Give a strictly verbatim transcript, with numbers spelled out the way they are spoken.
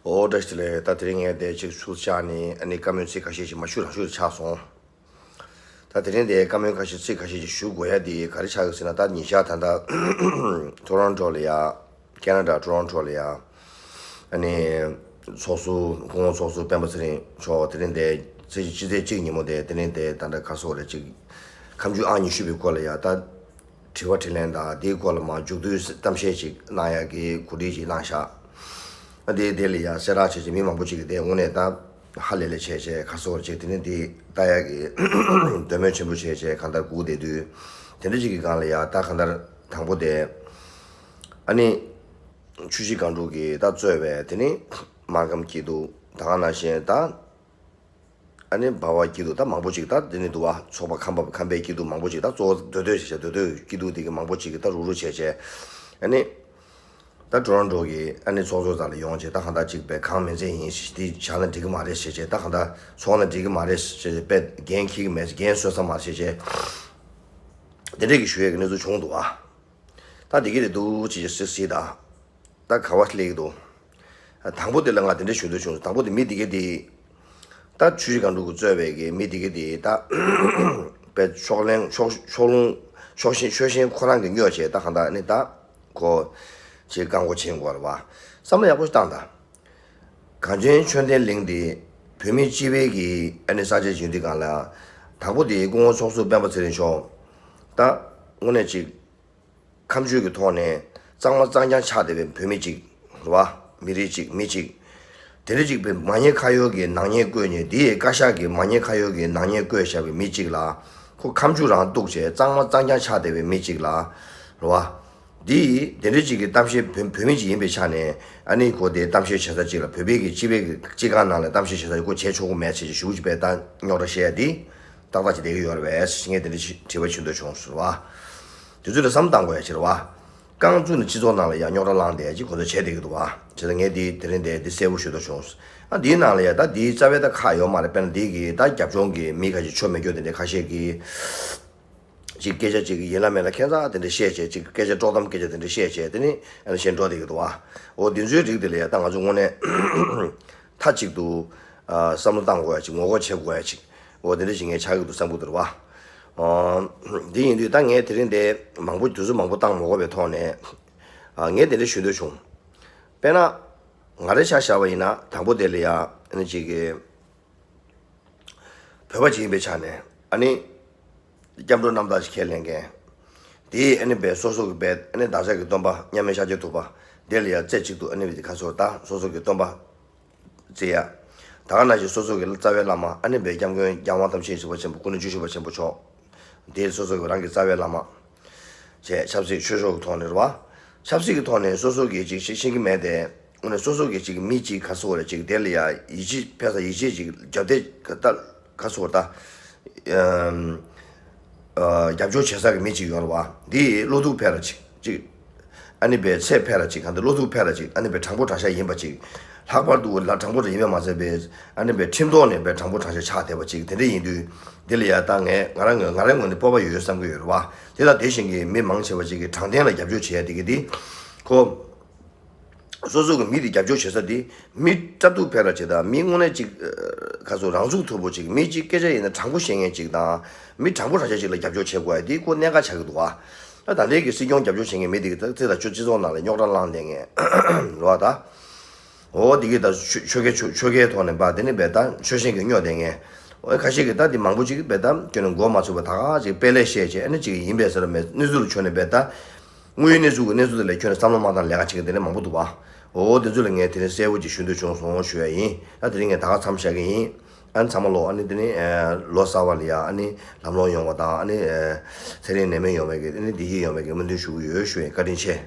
ཨོ་བཀྲ་ཤིས་བདེ་ལེགས། ད་དེ་རིང་ངས་དེ་ཅིག་ཚུར་བཅར་ནས་ཨ་ནི་བཀའ་མོལ་ཚིག་ཁ་ཤས་ཤིག་མ་ཞུ་རང་ཞུ་ཆགས་སོང་། ད་དེ་རིང་དེ་བཀའ་མོལ་ཁ་ཤས་ཚིག་ཁ་ཤས་ཤིག་ཞུ་དགོས་ཡ་དེ་ག་རེ་ཆགས་ཀྱི་ཟེར་ན། ད་ཉིན་ཞག་ད་ལྟ་ཊོ་རོན་ཊོ་ལ་ཡ། ཁེ་ན་ཌ་ཊོ་རོན་ཊོ་ལ་ཡ། ཨ་ནི་ཚོགས་ཟུར་སྐུ་ངོ་ཚོགས་ཟུར་སྤེན་པ་ཚེ་རིང་མཆོག་དེ་རིང་དེ་ཚེས་སྤྱི་ཚེས་གཅིག་ཉིན་མོ་དེ་དེ་རིང་དེ་ད་ལྟ་ག་རེ་ཟེར་དགོས་རེད། ཅིག་ཁ་མཆུ་ཨང་ཉི་ཤུ་པའི་སྐོར་ལ་ཡ་ད། དྲི་བ་དྲིས་ལན་དང་དེའི་སྐོར་ལ་མར་མཇུག་བསྡུའི་གཏམ་བཤད་ཅིག་གནང་ཡག་གི་གོ་སྒྲིག་ཅིག་གནང་ཤག་ཨ་དེ་དེ་ལ་ཡ་གསལ་བསྒྲགས་བྱས་བྱས་མི་མང་པོ་ཅིག་གིས་དེ་དངོས་གནས་ད་ཧ་ལས་ལས་བྱས་བྱས་ག་རེ་ཟེར་དགོས་རེད། ཅིག་དེ་ནི་དེ་ལྟ་ཡག་གི་འདོད་མོས་ཆེན་པོ་བྱས་བྱས་གང་ལྟར་སྒུག་བསྡད་དུས། དེ་འདྲ་ཅིག་གི་སྒང་ལ་ཡ་ད་གང་ལྟར་དང་པོ་དེ་ཨ་ནི་ཆུ་བཞི་སྒང་དྲུག་གིས་ད་གཙོས་པའི་དེ་ནི་སྨར་ཁམས་སྐྱིད་སྡུག་ད་ག་ནང་བཞིན་ད། ཨ་ནི་འབའ་བ་སྐྱིད་སྡུག་ད་མང་པོ་ཅིག་ད་དེ་ནི་འདུག་བ། ཚོགས་པ་ཁམས་པ་ཁམས་པའི་སྐྱིད་སྡུག་མང་པོ་ཅིག་ད་གཙོ་བོ་མདོ་སྟོད་ཞེས་བྱ་མདོ་སྟོད་སྐྱིད་སྡུག་དེ་གི་མང་པོ་ཅིག་གི་ད་རུག་རུག་བྱས་བྱས། ཨ་ནི་ད་ཊོ་རོན་ཊོ་གི་ཨ་ནི་ཚོགས་གཙོ་རྩ་ལ་ཡོང་བྱས་ད་གང་ལྟར་ཅིག་པའི་གང་མིན་ཚད་ཡིན་ཞེས་དེ་བཞག་ན་འགྲིག་གི་མ་རེད་ཞེས་བྱས། ད་གང་ལྟར་ཚོགས་ན་འགྲིག་གི་མ་རེད་ཞེས་བྱས། དཔེ་འགན་འཁྱེར་གི་མེད། འགན་བཟོད་ས་མ་རེད་ཞེས་བྱས། དེ་འདྲས་ཀྱི་ཞུ་ཡས་ཀྱི་གནས་ཚུལ་བྱུང་འདུག་བ། ད་འདི་གི་རེད་འདུག་ཅེས་སི་སི་ད། ད་ག་བ་སླེབས་ཀྱི་འདུག་དང་པོ་དེ་ལ་ང་དེ་འདྲ་ཞུ་འདོད་བྱུང་། དང་པོ་དེ་མི་དེ་ག་དེ། ད་ཆུ་བཞི་སྒང་དྲུག་གིས་གཙོས་པའི་གི་མི་དེ་ག་དེ་ད། པའི་ཕྱོགས་གླེང་ཕྱོགས་ཕྱོགས་ལྷུང་ཕྱོགས་ཞེན་ཆོས་ཞེན་ཁོ་རང་གིས་སྨྱོ་བྱས་ད་གང་ལྟར་ནི་ད། ཁོ། ཅེས་བཀག་འགོག་བྱེད་དགོས་རེད་བ། བསམ་བློ་ཡག་པོ་ཞིག་བཏང་དང་། གངས་ཅན་ཆོས་ལྡན་གླིང་འདི་བོད་མི་སྤྱི་པའི་གི་ཨ་ནི་ས་ཆ་ཞིག་ཡིན་དུས་སྒང་ལ། དང་པོ་དེ་སྐུ་ངོ་ཚོགས་གཙོ་སྤེན་པ་ཚེ་རིང་མཆོག་ད་དངོས་གནས་ཅིག་ཁ་མཆུ་གི་ཐོག་ནས་གཙང་མ་གཙང་རྐྱང་ཆགས་བསྡད་པའི་བོད་མི་གཅིག་རེད་བ། མི་རིགས་གཅིག་མི་གཅིག་དེ་འདྲ་གཅིག་པའི་མ་ཉེས་ཁ་གཡོག་གི་ནག་ཉེས་བཀོད་ནས། དེའི་བཀའ་ཤག་གི་མ་ཉེས་ཁ་གཡོག་གི་ནག་ཉེས་བཀོད་བཞག་པའི་མི་གཅིག་ལ། ཁོ་ཁ་མཆུ་རང་གཏུགས་བྱས་གཙང་མ་གཙང་རྐྱང་ཆགས་བསྡད་པའི་མི་གཅིག་ལ། རེད་བ། འདི་དེ་འདྲ་གཅིག་གི་གཏམ་བཤད་བོད་བོད་མི་གཅིག་ཡིན་པའི་ཆ་ནས། ཨ་ནི་ཁོ་དེ་གཏམ་བཤད་བྱེད་ས་གཅིག་ལ། བོད་པའི་གི་སྤྱི་པའི་གི་སྤྱི་ཁང་ནང་ལ་གཏམ་བཤད་བྱེད་ས་ཁོ་བྱེད་ཆོག་གི་མེད་ཟེར་གྱི་ཞུ་གི་པའི་ད་རྙོག་དྲ་བཤད་ཡ་འདི་ཏག་ཏག་ཅིག་བསྡད་ཀྱི་ཡོད་རེད་པས་ཟེར་ངས་དེ་འདྲ་ཞིག་དྲི་བ་ཞུ་འདོད་བྱུང་ཟེར་བ། དེ་ཚོ་ལ་བསམ་བཏང་དགོས་ཡ་ཅིག་རེད་བ། རྐང་བཙུགས་ནས་སྤྱི་ཚོགས་ནང་ལ་ཡང་རྙོག་དྲ་བསླངས་བསྡད་ཡ་ཅིག་ཁོ་ཚོ་བྱས་བསྡད་ཀྱི་འདུག་བ། བྱས་ཙང་ངས་འདི་དེ་རིང་འདི་འདི་གསལ་པོ་ཞུ་འདོད་བྱུང་། ཨ་འདིའི་ནང་ལ་ཡ་ད་འདིའི་རྩ་བའི་ད་ཁག་ཡོད་མ་རེད། དཔེར་ན་འདི་གི་ད་རྒྱབ་ལྗོངས་ཀྱི་མི་ཁ་ཤས་ཆོ་མེད་རྒྱུ་དེ་འདྲ་ཁ་ཤས་ཀྱིས། ཅིག་སྐད་ཆ་ཅིག་ཡིན་ལ་མིན་ལ་ཁྱད་མཚར་དེ་འདྲ་བཤད་བྱས། ཅིག་སྐད་ཆ་དཀྲོག་གཏམ་སྐད་ཆ་དེ་འདྲ་བཤད་བྱས། དེ་ནི་ཨ་ནི་གཞན་འགྲོ་བསྡད་ཀྱི་འདུག་བ། འོ་འདི་ཚོའི་རིགས་དེ་ལ་ཡ་ད་ང་ཚོ་དངོས་གནས་མཐའ་གཅིག་ཏུ་ཨ་བསམ་བློ་བཏང་དགོས་ཡ་ཅིག་ངོ་རྒོལ་བྱེད་དགོས་ཡ་ཅིག་འོ་དེ་འདྲ་ཞིག་ངས་ཆགས་ཀྱི་འདུག་བསམ་གྱི་འདུག་རེད་བ། འོ། འདི་ཡིན་དུས་ད་ངས་དེ་རིང་འདི་མང་པོ་དུས་ཚོད་མང་པོ་བཏང་མ་དགོས་པའི་ཐོག་ནས་ཨ་ངས་དེ་འདྲ་ཞུ་འདོད་བྱུང་། དཔེར་ན། ང་རའི་ཆ་བཞག་པ་ཡིན་ན་དང་པོ་དེ་ལ་ཡ་ཨ་ནི་ཅིག་གི་བོད་པ་ཅིག་ཡིན་པའི་ཆ་ནས་ཨ་ནི་སྐྱབས་འགྲོ་རྣམ་དག་ཅིག་ཁས་ལེན་མཁན། དེས་ཨ་ནི་བས་སོ་སོ་གི་བས་ཨ་ནི་བདག་ཅག་གི་སྟོན་པ་མཉམ་མེད་ཤཱཀྱ་ཐུབ་པ་དེ་ལ་ཡ་རྩེ་གཅིག་ཏུ་ཨ་ནི་བས་ཁ་སོར་ད་སོ་སོ་གི་སྟོན་པ་བརྩི་ཡ། ད་ག་ནང་བཞིན་སོ་སོ་གི་རྩ་བའི་བླ་མ་ཨ་ནི་བས་སྐྱབས་མགོན་རྒྱལ་དབང་དམ་ཅན་ཞི་བ་ཆེན་པོ་སྐུ་ན་བཅུ་བཞི་པ་ཆེན་པོ་མཆོག་དེ་སོ་སོ་གི་རང་གི་རྩ་བའི་བླ་མ། བྱས་ཆབ་སྲིད་ཆོས་ཕྱོགས་ཀྱི་ཐོག་ནས་རེད་བ། ཆབ་སྲིད་ཀྱི་ཐོག་ནས་སོ་སོ་གིས་ཅིག་ཤེས་ཤེས་ཀྱི་མེད་དེ། དངོས་གནས་སོ་སོ་གིས་ཅིག་མི་གཅིག་ག་རེ་ཟེར་དགོས་རེད། ཅིག་དེ་ལ་ཡ་ཡིད་ཆེས་ཕེབས་ས་ཡིད་ཆེས་ཅིག་རྒྱབ་དེ་ད་ག་རེ་ཟེར་དགོས་རེད་ད། ཨམ། ཨ། རྒྱབ་སྐྱོར་བྱེད་ས་གི་མི་གཅིག་ཡོད་རེད་བ། འདི་བློ་ཐུག་ཕེབས་ར་ཅིག་ཅིག་ཨ་ནི་བས་ཚད་ཕེབས་ར་ཅིག་གང་ལྟར་བློ་ཐུག་ཕེབས་ར་ཅིག་ཨ་ནི་བས་དྲང་པོ་དྲང་བཞག་ཡིན་པ་ཅིག་ལྷག་པར་དུ་ལ་དྲང་པོ་དྲང་ཡིན་པ་མ་ཟད་པའི་ཨ་ནི་བས་ཁྲིམས་ཐོག་ནས་བས་དྲང་པོ་དྲང་བཞག་ཆགས་བསྡད་པ་ཅིག་དེ་འདྲ་ཡིན་དུས། འདི་ལ་ཡ་ད་ངས་ང་རང་ངོས་ང་རང་ངོས་ནས་སྤོབས་པ་ཡོད་བསམ་གྱི་ཡོད་རེད་བ། དེ་དང་དེ་བཞིན་གྱི་མི་མང་ཆེ་བ་ཅིག་གིས་དྲང་བདེན་ལ་རྒྱབ་སྐྱོར་བྱེད་ཡ་དེ་གི་འདི། ཁོ། སོ་སོ་གི་མི་དེ་རྒྱབ་སྐྱོར་བྱེད་ས་དེ་མི་སྐྲག་སྡུག་ཕེབས་ར་བྱེད་དང་། མི་དངོས་གནས་ཅིག་ཨ། ག་ཚོད་རང་ཚུགས་ཐུབ་པོ་ཅིག་མི་གཅིག་སྐད་ཆ་ཡིན་ན་དྲང་པོ་བཤད་མཁན་ཅིག་དང་། མི་དྲང་པོ་དྲང་བཞག་ཅིག་ལ་རྒྱབ་སྐྱོར་བྱེད་དགོས་ཡ་དེ་ཁོ་གནད་འགག་ཆགས་ཀྱི་འདུག་བ། ད་ད་ལྟའི་གི་སྲིད་སྐྱོང་རྒྱབ་སྐྱོར་བྱེད་མཁན་མི་དེ་གི་ད་ཚེ་དང་ཆུ་སྤྱི་ཚོགས་ནང་ལ་རྙོག་དྲ་བསླངས་བསྡད་མཁན་རེད་བ་ད། འོ་དེ་གི་ད་ཆོས་ཆོས་ཁའི་ཆོས་ཆོས་ཁའི་ཐོག་ནས་འབའ་དེ་ནི་འབའ་ད་ཆོས་བཞིན་གྱི་སྨྱོ་བསྡད་མཁན། འོ་ཁ་ཤས་ཀྱིས་ད་དེ་མང་པོ་ཅིག་འབའ་ད་ཁྱོད་ནི་མགོ་མ་ཚོས་པ་ད་ག་ཅིག་དཔེ་ལས་བཤད་བྱས་ཨ་ནི་ཅིག་ཡིན་པས་ཟེར་བ་མེད། གནས་ཚུལ་ལ་ཁྱོད་ནི་འབའ་ད་དངོས་ཡོད་གནས་ཚུལ་གྱི་གནས་ཚུལ་དེ་ལ་ཁྱོད་ནི་བསམ་བློ་མ་བཏང་ལས་ཀ་བྱེད་མཁན་དེ་འདྲ་མང་པོ་འདུག་བ། འོ་དེ་ཚོ་ལ་ངས་དེ་རིང་གསལ་པོ་ཅིག་ཞུ་འདོད་བྱུང་སོང་ཞུ་ཡ་ཡིན། ད་དེ་རིང་ངས་ད་ག་མཚམས་བཞག་གི་ཡིན། ཨ་ནི་ཚང་མ་ལོ་ཨ་ནི་དེ་ནི་ཨ། ལོ་གསར་བ་ལ་ཡ་ཨ་ནི་ལམ་ལྷོང་ཡོང་བ་དང་ཨ་ནི་ཨ། ཚེ་རིང་ནད་མེད་ཡོང་བའི་གི་ཨ་ནི་བདེ་སྐྱིད་ཡོང་བའི་གི་སྨོན་འདུན་ཞུ་གི་ཡོད་ཞུ་ཡ་ཡིན། བཀའ་དྲིན་ཆེ།